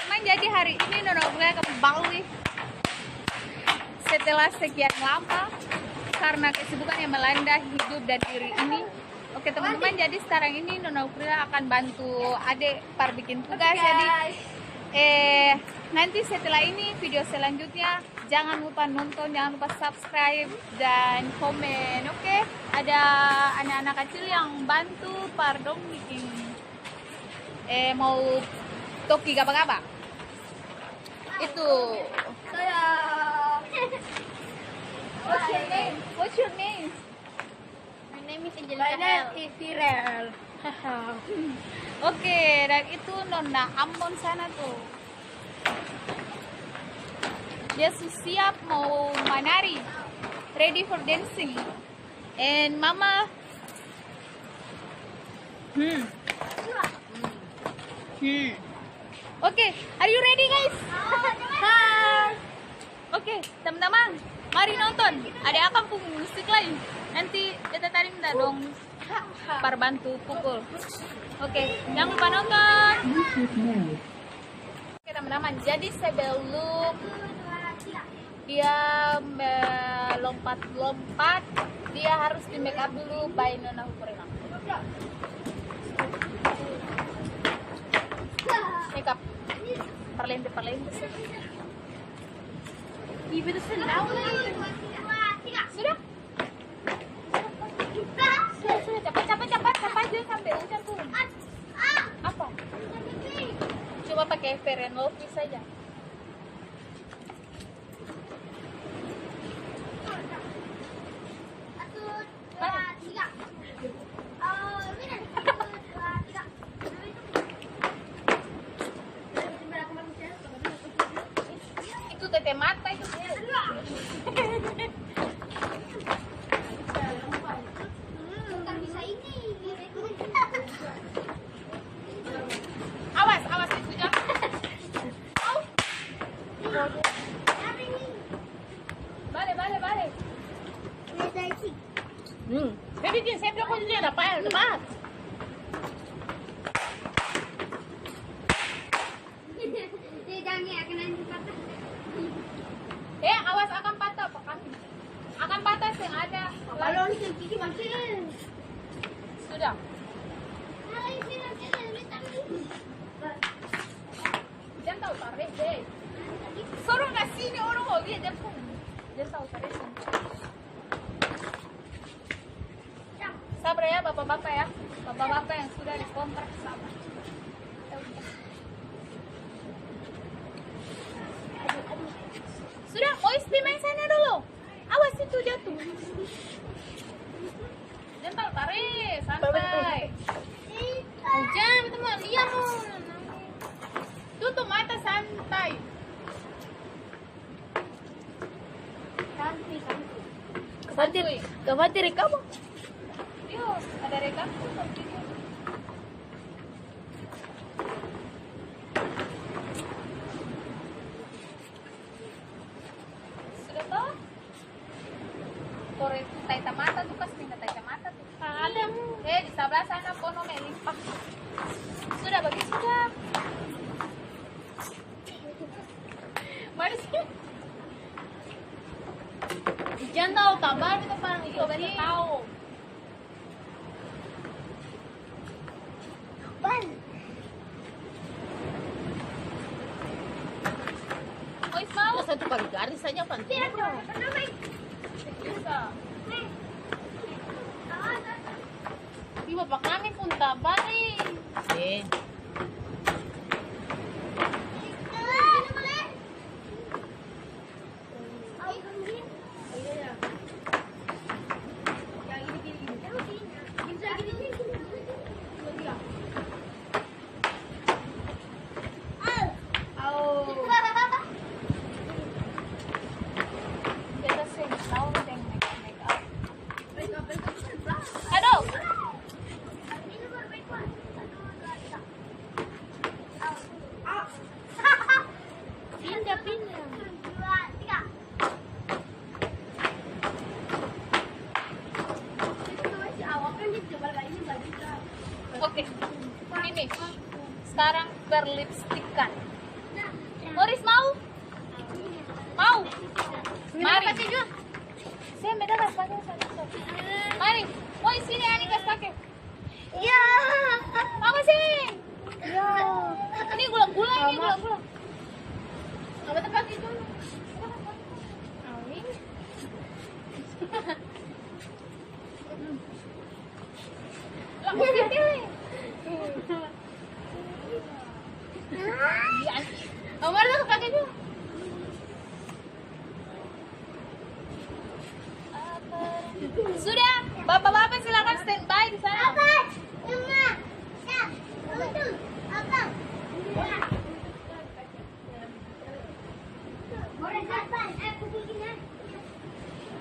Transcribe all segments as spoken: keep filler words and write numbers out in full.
Teman-teman, jadi hari ini Nona Ukrila akan balik setelah sekian lama karena kesibukan yang melanda hidup dan diri ini. Oke, teman-teman, jadi sekarang ini Nona Ukrila akan bantu adek par bikin tugas. Jadi, eh, nanti setelah ini video selanjutnya, jangan lupa nonton, jangan lupa subscribe dan komen. Oke, ada anak-anak kecil yang bantu par dong bikin, eh, mau toki gaba-gaba. Itu. Saya. What's your name? What's your name? My name is Angelica. My name Hell. Is Tirel. Oke, dan itu Nona Ambon sana tuh. Dia su siap mau manari. Ready for dancing. And Mama. Hmm. Hmm. Oke, are you ready, guys? Hai. Oke, teman-teman, mari nonton. Ada akang pung musik lai. Nanti beta tadi minta dong par bantu pukul. Oke, jangan lupa nonton. Oke, teman-teman, jadi sebelum dia melompat-lompat, dia harus di make up dulu by Nona Hukurela. Make up. Parlente, parlente sih. Ih, beta sendal. Sudah? Sudah, sudah, capat, capat, capat, capat, jang sampe hujan turun. Apa? Cuma pake Fair and Lovely saja. Itu tete mata itu. Awas, awas itu jang. Au. Bale, bale, bale. Hmm. Baby, dia saya bilang kau dia dapat, dapat. Eh, awas akang patah, apa kami? Akang patah seng ada. Balon seng gigi makin. Sudah. Jang tau tarese. Soro ka sini orang mau lia jang pung. Jang tau tarese. Sabar ya, bapak-bapak ya. Bapak-bapak yang sudah dikontrak, sabar. Sudah, Ois pi main sana dulu. Awas itu jatuh. Jang tau tarese, santai. Jang, itu mau lia mo. Tutup mata, santai. Santuy, santuy. Santuy. Kapan ti rekam? Iyo, ada rekam tuh, video. Sudah toh? Kore tai tamata tuh, kas pindah tai tamata tuh. Ada. Eh, di sebelah sana, kono me limpah. Sudah bagitu sudah. Mari sini. Jang tau tabar, beta parang iko beta tau. Bal. Ois mau? Satu kali garis saja, panting. Bisa. Ih, bapa kami pung tabari. Eh. Beta seng tau seng make up, make up. Aduh. Pindah, pindah. Oke, ini sekarang berlipstikan. Mari. Sini, beta kas pake satu. Mari. Woi, sini, Ani kas pake. Ya. Apa sih? Ya. Ini gula-gula, ini gula-gula. Apa tempat itu? Awi. Lah, kok gitu? Iya, Omar, lu pakai juga. Sudah, bapak-bapak silakan standby di sana. Apa? Lima. Satu. Apa?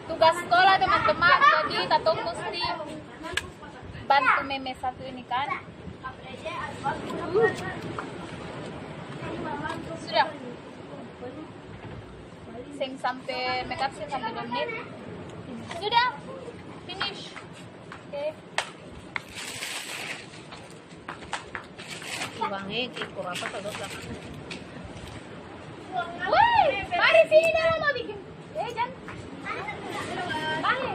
Tugas skolah, teman-teman, jadi katong musti bantu meme satu ini, kan. Sudah. Seng sampe makeup, seng sampe dua menit. Sudah. Finish. Oke. Uang, eh, ekor apa kagak belakang? Woi, mari sini dong, mau bikin. Eh, Jan. Mari.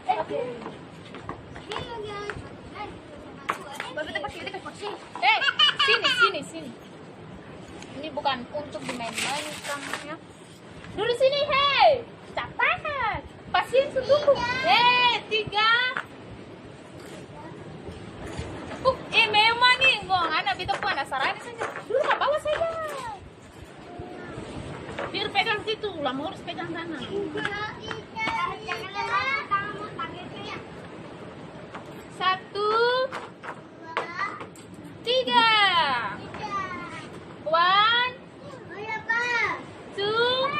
Eh, sini, sini, sini. Ini bukan untuk dimain-main, ya. Dudu sini, hei! Capat! Pasién su tunggu. Hei, tiga. Uh, eh, memang ni, ngong ana beta pung ana sarani saja. Dudu ka bawah saja. Biar pegang situ, lama urus pegang sana. Satu, tiga. One, two.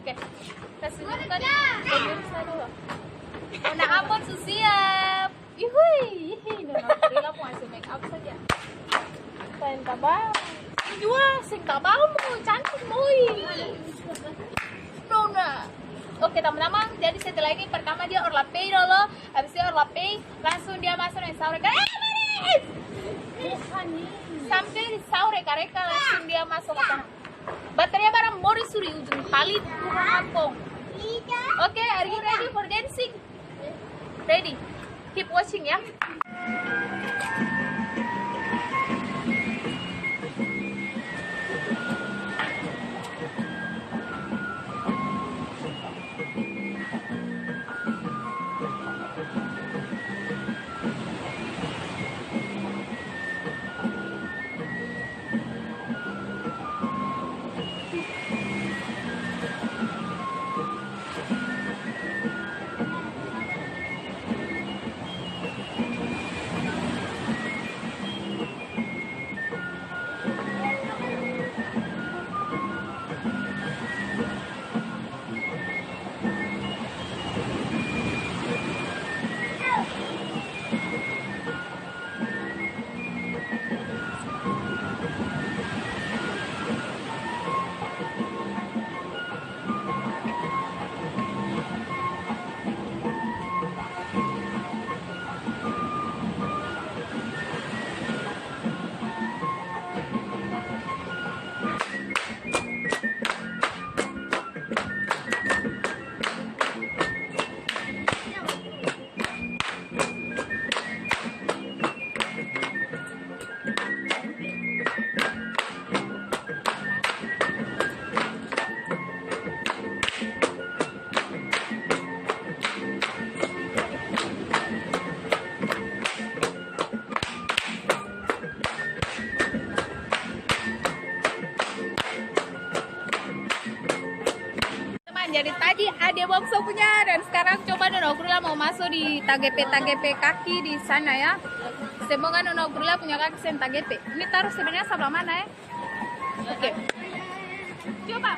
Oke, kasi dulu kan. Pemirsa dulu. Nona Ambon su siap. Ihui, ihi, Nona Aurela mo hasil make up saja. Seng tabal. Ini jua seng tabal mo, cantik mo, ih. Nona. Oke, tamang-tamang, jadi setelah ini pertama dia orla pei dolo, habis dia orla pei, langsung dia maso deng saure. Eh, Mary! Sampe saure kareka langsung dia maso ka sana. Bataria barang mori su di ujung tali, Tuhan ampong. Oke, are you ready for dancing? Ready? Keep watching ya. Teman, jadi tadi ade bokso punya, dan sekarang coba Nona Aurela mau maso di tagepe-tagepe kaki di sana ya. Semoga Nona Aurela punya kaki seng tagepe. Ini taruh sebenarnya sebelah mana ya? Oke. Coba.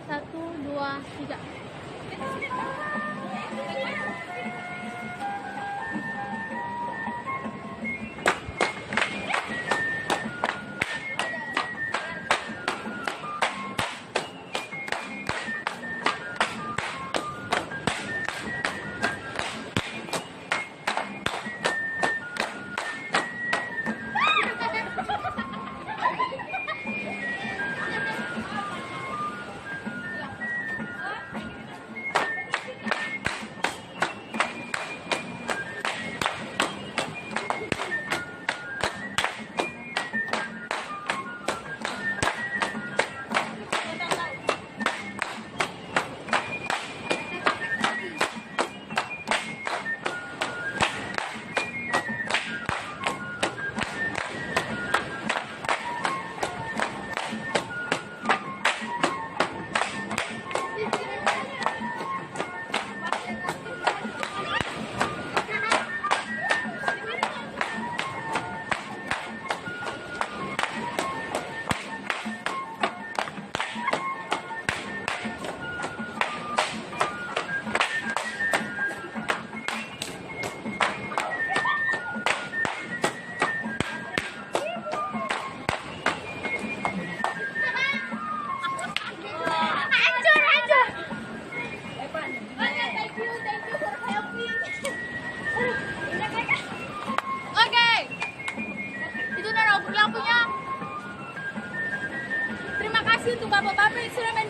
Satu, dua, tiga.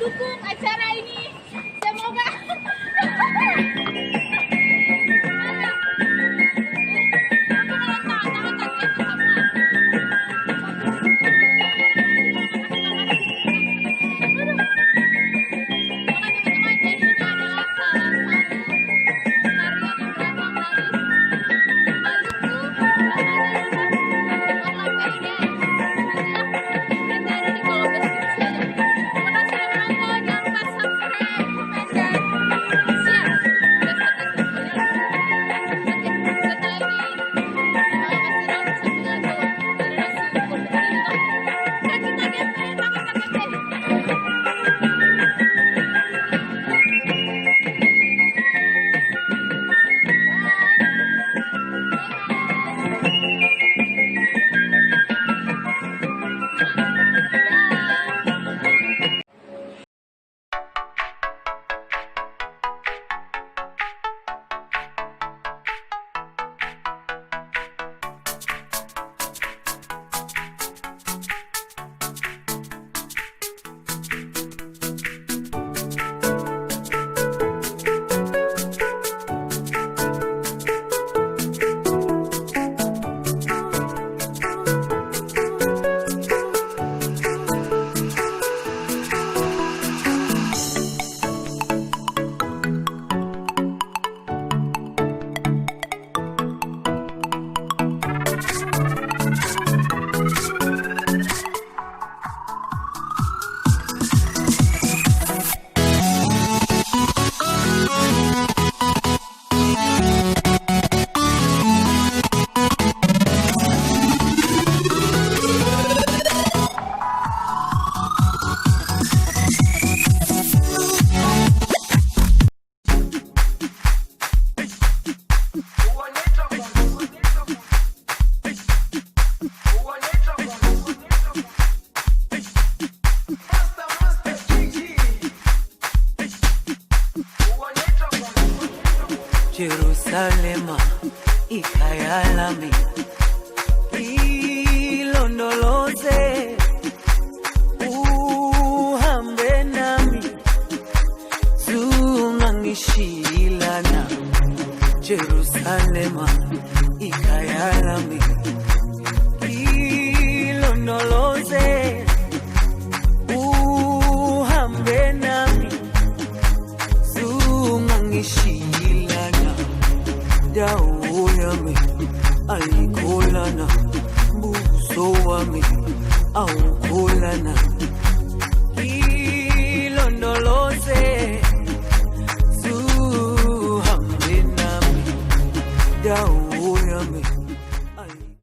Dukung acara ini. Semoga. Jerusalema, i kaya lame, i londoloze, u hambe nami, zungang isi lana. Jerusalema, i kaya lame, i londoloze, u hambe nami, zungang isi lana. Dau yame, ai kolana, buso wame, au kolana.